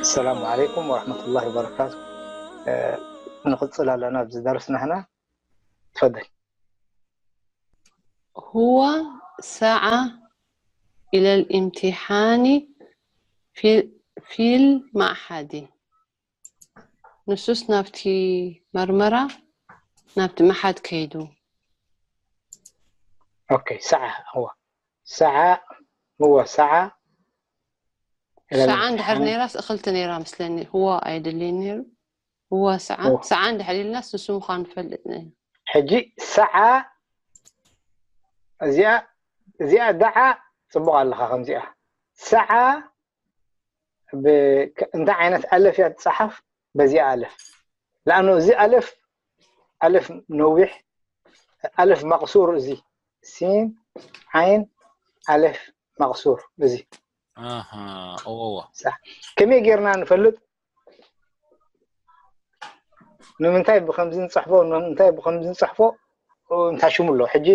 السلام عليكم ورحمة الله وبركاته. آه، نقص لنا في درسنا هنا. تفضل. هو سعى إلى الامتحان في في المعهد. ንሱስ ናብቲ መርመራ ናብቲ መሓድ ከይዱ። اوكي، سعى هو سعى هو سعى إلى ሰዓ እንድሕር الامتحان. ነይራስ እኽልቲ ነይራ መስለኒ። ህዋ ኣይድልይን ነይሩ። ህዋ ሰዓ እወ። ሰዓ እንድሕር ኢልናስ ንሱ ምዃኑ ንፈልጥ ነይሩ። ሕጂ ሰዓ እዚኣ እዚኣ ደዓ ጽቡቕ ኣለኻ። ከምዚኣ ሰዓ ብ- እንታይ ዓይነት ኣለፍ እያ ትጸሓፍ? በዚኣ ኣለፍ። ለኣኑ እዚ ኣለፍ ኣለፍ ነዊሕ ኣለፍ መቕሱር፣ እዚ ሲን ዓይን ኣለፍ መቕሱር እዚ ኣሃ እወ እወ ከመይ ጌርና ንፈልጥ? ንምንታይ ብከምዚ ንፅሕፎ፣ ንምንታይ ብከምዚ ንፅሕፎ? እንታይ ሽሙ ኣሎ? ሕጂ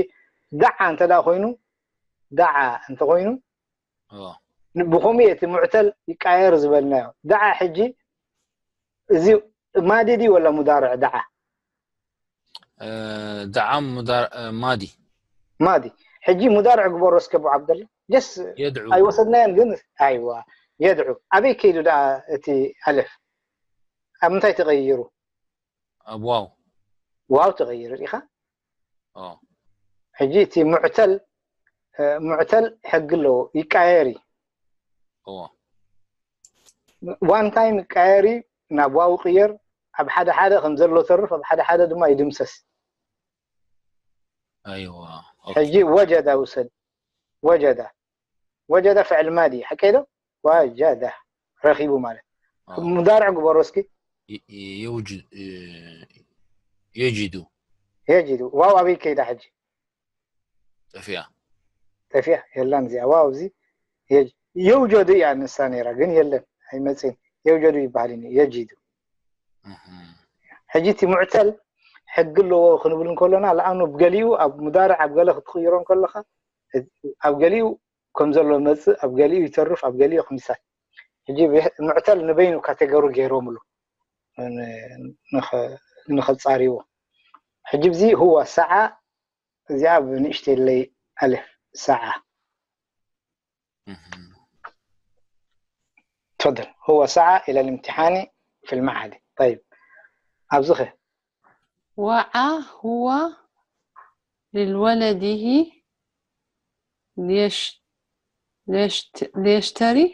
ደዓ እንተ ደኣ ኮይኑ፣ ደዓ እንተኮይኑ እወ ብከምኡ እቲ ሙዕተል ይቃየር ዝበልናዮ። ደዓ ሕጂ እዚ ማዲ ድዩ ወላ ሙዳርዕ ደዓ? እ፣ ደዓ ሙዳር እ፣ ማዲ ማዲ። ሕጂ ሙዳርዕ ግበሮ እስከ፣ ኣቡ ዓብደላ። ጀስ የድዑ ኣይወሰድናዮን ግን፣ ኣይዋ፣ የድዑ። ኣበይ ከይዱ ደኣ እቲ ኣለፍ? ኣብ ምንታይ ተቐይሩ? ኣብ ዋው ዋው ተቐይሩ ዲኻ? ኦ ሕጂ እቲ ሙዕተል እ፣ ሙዕተል ሕጊ ኣለዎ፣ ይቃየር እዩ። እወ ዋን ታይም ይቃየር እዩ፣ ናብ ዋው ይቕየር። ኣብ ሓደ ሓደ ከም ዘሎ ተርፍ፣ ኣብ ሓደ ሓደ ድማ ይድምሰስ። ኣይዋ ኦኬ ሕጂ ወጀዳ ውሰድ። ወጀዳ ወጀዳ ፍዕል ማዲ፣ ሓቀይ ዶ? ወጀዳ ረኺቡ ማለት። ኦ ሙዳርዕ ግበሮ እስኪ። የ- የ- የውጅ እ፣ የጂዱ የጂዱ። ዋው ኣበይ ከይዳ ሕጂ? ጠፊያ ጠፊያ የላን እዚኣ። ዋው እዚ የጅ- የውጀዱ እያ ንሳ ነይራ፣ ግን የለን፣ ኣይመፅን። የውጀዱ ይበሃል እዩ፣ የጂዱ። እህ ሕጂ እቲ ሙዕተል ሕጊ ኣለዎ ክንብል እንከሎና፣ ለኣኑ ኣብ ገሊኡ ኣብ ሙዳርዕ ኣብ ገለ ክትቕይሮ እንከለኻ፣ ኣብ ገሊኡ ከም ዘሎ መፅእ፣ ኣብ ገሊኡ ይተርፍ፣ ኣብ ገሊኡ ክምሳት። ሕጂ ብሕ- ሙዕተል ንበይኑ ካቴጎሪ ገይሮምሉ ን- ንኸ- ንኸፃሪዎ። ሕጂ ብዚ ህዋ ሰዓ እዚኣ ብንእሽተይለይ ኣልፍ ሰዓ እህ تفضل. هو سعى إلى الامتحان في المعهد. طيب. أبزخه. وعى هو لولده ليش ليشت ليشتري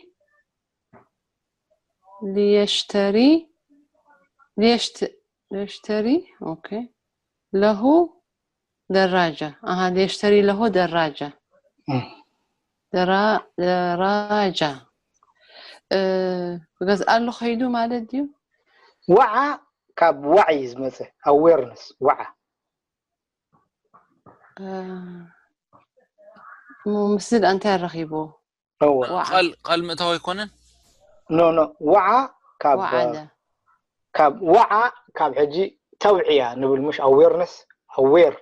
ليشتري ليشت ليشتري أوكي له دراجة أها ليشتري له دراجة مم. درا دراجة أه ገዝኣሉ ከይዱ ማለት ድዩ? وعى ካብ وعي ዝመፀ awareness وعى أه م- ምስል እንታይ ረኺቡ هو وعى ቃል ቃል ምእታው ኣይኮነን no no وعى ካብ وعد ካብ وعى ካብ ሕጂ توعية ንብል مش awareness aware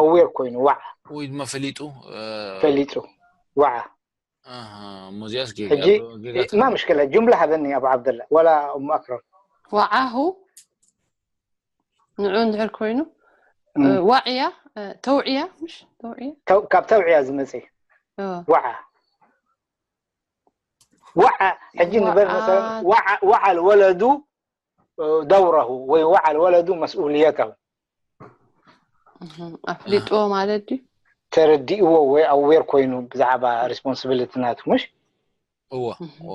aware ኮይኑ وعى ወይ ድማ ፈሊጡ እ፣ ፈሊጡ وعى ኣሃ እሞ እዚኣስ ጌጋ ሕጂ ጌጋ ما مشكلة جملة هذني أبو عبد الله ولا أم أكرم وعاه ንዑ እንድሕር ኮይኑ مم. ዋዕያ ተውዕያ ምሽ ተውዕያ تو- ካብ توعية ዝመፀ اه وعى وعى ሕጂ ንበል مثلا وعى وعى الولد دوره ወይ وعى الولد مسؤوليته ኣፍሊጥዎ ማለት ድዩ ተረዲእዎ ወይ aware ኮይኑ ብዛዕባ responsibility ናቱ مش እወ እወ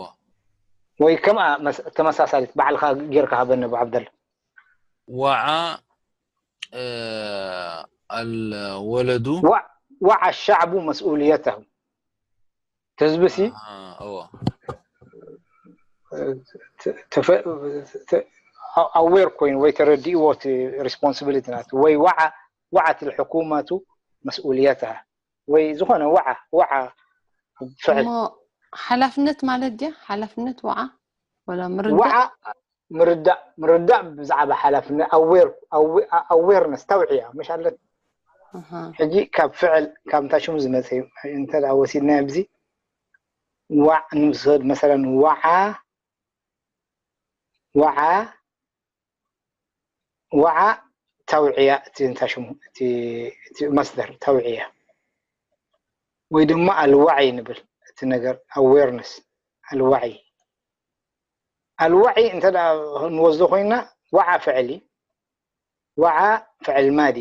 ወይ ከምኣ ተመሳሳሊት ባዕልካ ጌርካ ሃበኒ ابو عبد الله وعى እ፣ الولد وعى الشعب مسؤوليته ህዝቢ ሲ እወ aware ኮይኑ ወይ ተረዲእዎ responsibility ናቱ ወይ وعى وعت الحكومة مسؤوليتها ወይ ዝኾነ وعى وعى ፍዕል እሞ ሓላፍነት ማለት ድያ ሓላፍነት وعى ولا ምርዳእ وعى ምርዳእ ምርዳእ ብዛዕባ ሓላፍነት aware awareness توعية مش ኣለት ኣሃ ሕጂ ካብ ፍዕል ካብ እንታይ ሽሙ ዝመፀ እዩ እንተ ደኣ ወሲድናዮ ብዚ وعى ንውሰድ مثلا وعى ወዓ ወዓ ተውዕያ፣ እቲ እንታይ ሽሙ፣ እቲ እቲ መስደር ተውዕያ፣ ወይ ድማ ኣልዋዒ ንብል፣ እቲ ነገር ኣዌርነስ። ኣልዋዒ ኣልዋዒ እንተ ደኣ ንወስዶ ኮይና፣ ወዓ ፍዕል እዩ። ወዓ ፍዕል ማዲ፣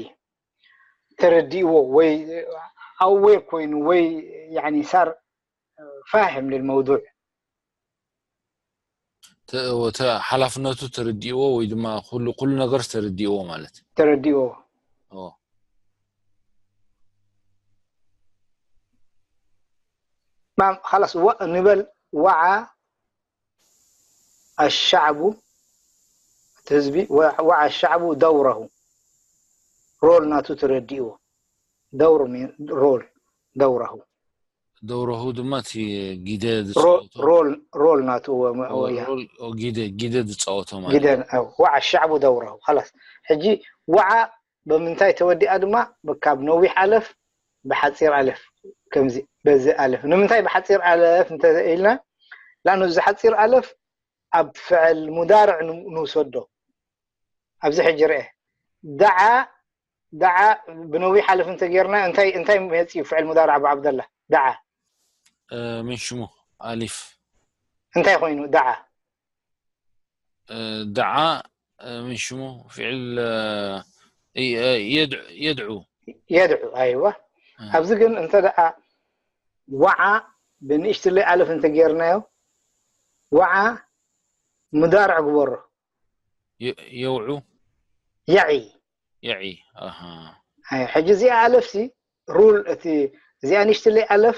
ተረዲእዎ ወይ ኣዌር ኮይኑ ወይ ያኒ ሳር ፋህም ልልመውዱዕ። ተ- ወተ ሓላፍነቱ ተረዲእዎ ወይ ድማ ኩሉ ኩሉ ነገር ተረዲእዎ ማለት ተረዲእዎ። ኦ ማም خلص ወ- ንበል ወዓ ኣሻዕቡ፣ እቲ ህዝቢ ወ- ወዓ ኣሻዕቡ ደውረሁ፣ ሮል ናቱ ተረዲእዎ። ደውር ሚ- ሮል ደውረሁ ደውረሁ ድማ እቲ ጊደ ሮ- ዝፃወቶ ሮል ሮል ናቱ ወ- ወያ ሮል ኦ፣ ጊደ ጊደ ዝፃወቶ ማለት ጊደ ወዓ ኣሻዕቡ ደውረሁ خلص። ሕጂ ወዓ ብምንታይ ተወዲኣ ድማ ካብ ነዊሕ ኣለፍ ብሓፂር ኣለፍ፣ ከምዚ በዚ ኣለፍ። ንምንታይ ብሓፂር ኣለፍ እንተ ኢልና፣ ላኑ እዚ ሓፂር ኣለፍ ኣብ ፍዕል ሙዳርዕ ን- ንውሰዶ። ኣብዚ ሕጂ ርአ፣ ደዓ ደዓ ብነዊሕ ኣለፍ እንተጌርና እንታይ እንታይ መፅዩ? ፍዕል ሙዳርዕ ኣቡ ዓብደላ፣ ደዓ እ፣ ምን ሽሙ ኣሊፍ እንታይ ኮይኑ? ደዓ እ፣ ደዓ እ፣ ምን ሽሙ ፍዕል እ፣ እ፣ የድዕ- የድዑ የድዑ። ኣይዋ እ፣ ኣብዚ ግን እንተ ደኣ ወዓ ብንእሽትለይ ኣለፍ እንተጌርናዮ፣ ወዓ ሙዳርዕ ግበሮ። የ- የውዑ የዒ የዒ ኣሃ ኣይ፣ ሕጂ እዚኣ ኣለፍሲ ሩል እቲ እዚኣ ንእሽትለይ ኣለፍ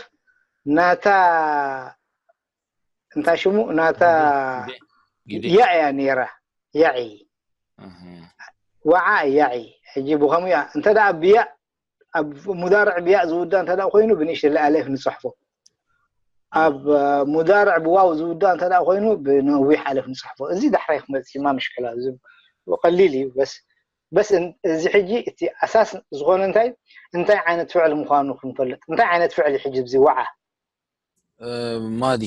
ናታ እንታይ ሽሙ ናታ ጊደ ጊደ ያእ እያ ነይራ። ያዒ እህ፣ ወዓ ያዒ። ሕጂ ብኸምኡ እያ እንተ ደኣ ብያእ ኣብ ሙዳርዕ ብያእ ዝውዳእ እንተ ደኣ ኮይኑ ብንእሽትለይ ኣለፍ ንፅሕፎ። ኣብ ሙዳርዕ ብዋው ዝውዳእ እንተ ደኣ ኮይኑ ብነዊሕ ኣለፍ ንፅሕፎ። እዚ ዳሕራይ ክመፅእ ማ ምሽክላ እዚ ቀሊል እዩ። በስ በስ እን- እዚ ሕጂ እቲ ኣሳስ ዝኾነ እንታይ እንታይ ዓይነት ፍዕል ምዃኑ ክንፈልጥ። እንታይ ዓይነት ፍዕል እዩ ሕጂ እዚ ወዓ እ፣ ማዲ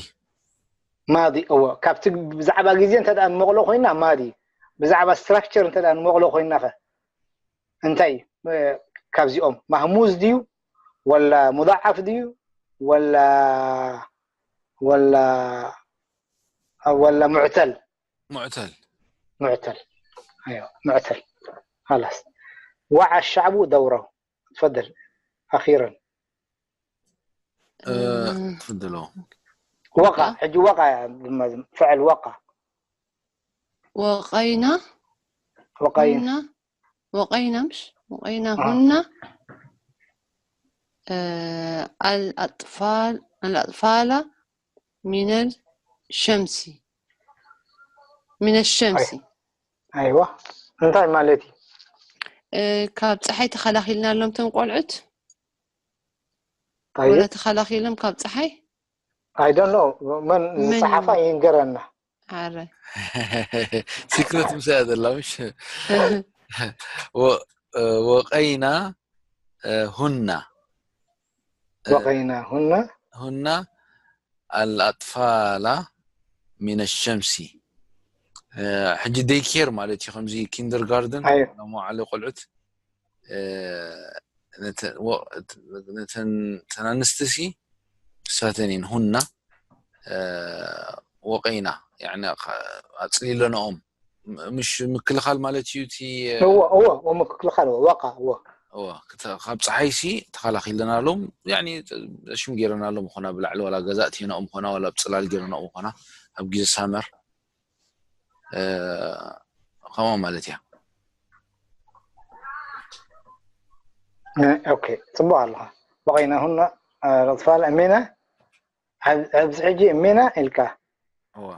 ማዲ? እዎ ካብቲ ብዛዕባ ግዜ እንተ ደኣ ንመቕሎ ኮይና ማዲ፣ ብዛዕባ ስትራክቸር እንተ ደኣ ንመቕሎ ኮይና ኸ እንታይ እዩ? እ፣ ካብዚኦም ማህሙዝ ድዩ ወላ ሙዳዓፍ ድዩ ወላ ወላ ወላ ሙዕተል? ሙዕተል معتل. ايوه معتل. خلاص. وعى الشعب دوره. تفضل اخيرا. እ፣ እ፣ ትፍድሎ وقع حج وقع. فعل وقع. ወቀይና وقينا. ሁና ወቀይና ምሽ ወቀይና آه. ሁና እ፣ ኣልኣጥፋል ኣልኣጥፋላ ሚነል ሸምሲ ሚነ ሸምሲ ايوه. እንታይ ማለት እዩ? እ፣ ካብ ፀሓይ ተኸላኺልና ኣሎም ቶም ቆልዑት طيب. ወላ ተኸላኺሎም ካብ ፀሓይ I don't know. መን መን ዝፀሓፋ እዩ? ይንገረና። ኣረ ሲክሬት ምሳያ ዘላ ምሽ ወ- እ፣ ወቀይና እ፣ ሁና እ፣ وقينا هنا. ሁና ኣልኣጥፋላ ሚነ ሸምሲ እ፣ ሕጂ ደይኬር ማለት እዩ ከምዚ ኪንደርጋርደን ايوه. መዋዕለ ቆልዑት እ፣ ነተ- ወ- ነተን ተናንስቲ ሲ ሳተኒን ሁና እ፣ ወቀይና ያኒ ኣፅሊለንኦም ምሽ ምክልኻል ማለት እዩ እቲ هو هو ومكلخال وقع هو. እወ ክተ- ካብ ፀሓይ ሲ ተኸላኺለናሎም ያኒ ሽም ገይረናሎም ኾና ብላዕሊ ዋላ ገዛ እትይናኦም ኾና ዋላ ብፅላል ገይረናኦም ኾና ኣብ ግዜ ሳመር እ፣ ከምኡ ማለት እያ اوكي. ፅቡቅ ኣለኻ. وقينا هنا. الاطفال امينه. ኣብዚ ሕጂ እሜና ኢልካ እወ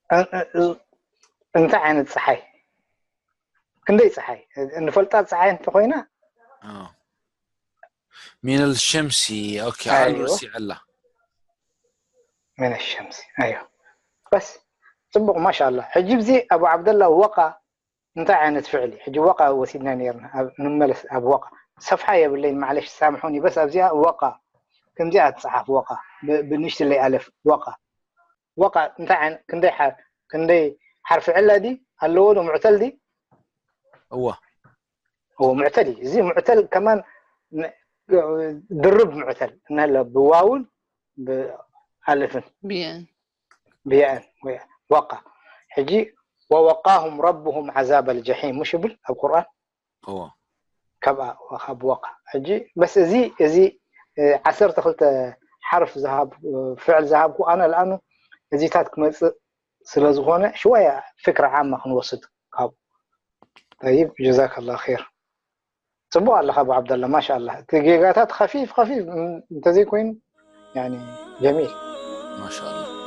እ- እ- እንታይ ዓይነት ፀሓይ? ክንደይ ፀሓይ እንፈልጣ? ፀሓይ እንተኮይና اه ሚነል ሸምሲ ኦኬ أيوة. ኣሉ ረሲዐላ من الشمس. ايوه. بس ፅቡቅ ማሻላ። ሕጂ ብዚ ኣቡ ዓብደላ ወቃ እንታይ ዓይነት ፍዕል እዩ? ሕጂ ወቃ ወሲድና ነርና። ኣብ- ንመለስ ኣብ ወቃ። ሰፍሓ የብለይን ማዕለሽ ሳምሑኒ። በስ ኣብዚኣ ወቃ ከምዚኣ ትፅሓፍ ወቃ ብ- ብንእሽትለይ ኣለፍ ወቃ። ወቃ እንታይ ዓይነት ክንደይ ሓ- ክንደይ ሓርፊ ዕለ ዲ ኣለዎ ዶ? ሙዕተል ዲ? እወ እዎ፣ ሙዕተል እዩ። እዚ ሙዕተል ከማን ን- ድርብ ሙዕተል እንሀለ ብዋውን ብኣልፍን ብየን ብያእን ወይ ወቃ። ሕጂ ወወቃሁም ረብሁም ዓዛብ ኣልጀሒም ምሽ ይብል ኣብ ቁርኣን እወ ካብኣ ካብ ወቃ። ሕጂ በስ እዚ እዚ እ፣ ዓሰርተ ክልተ ሓርፍ ዝሃብ እ፣ ፍዕል ዝሃብኩ ኣነ ልኣኑ እዚታት ክመፅእ ስለ ዝኾነ ሽወያ ፍክረ ዓማ ክንወስድ ካብኡ። ጠይብ ጀዛከላ ር። ፅቡቅ ኣለካ ኣቡ ዓብደላ ማሻ ኣላ። እቲ ጌጋታት ከፊፍ ከፊፍ ም- እንተዘይኮይኑ ያኒ ጀሚል ማሻኣላ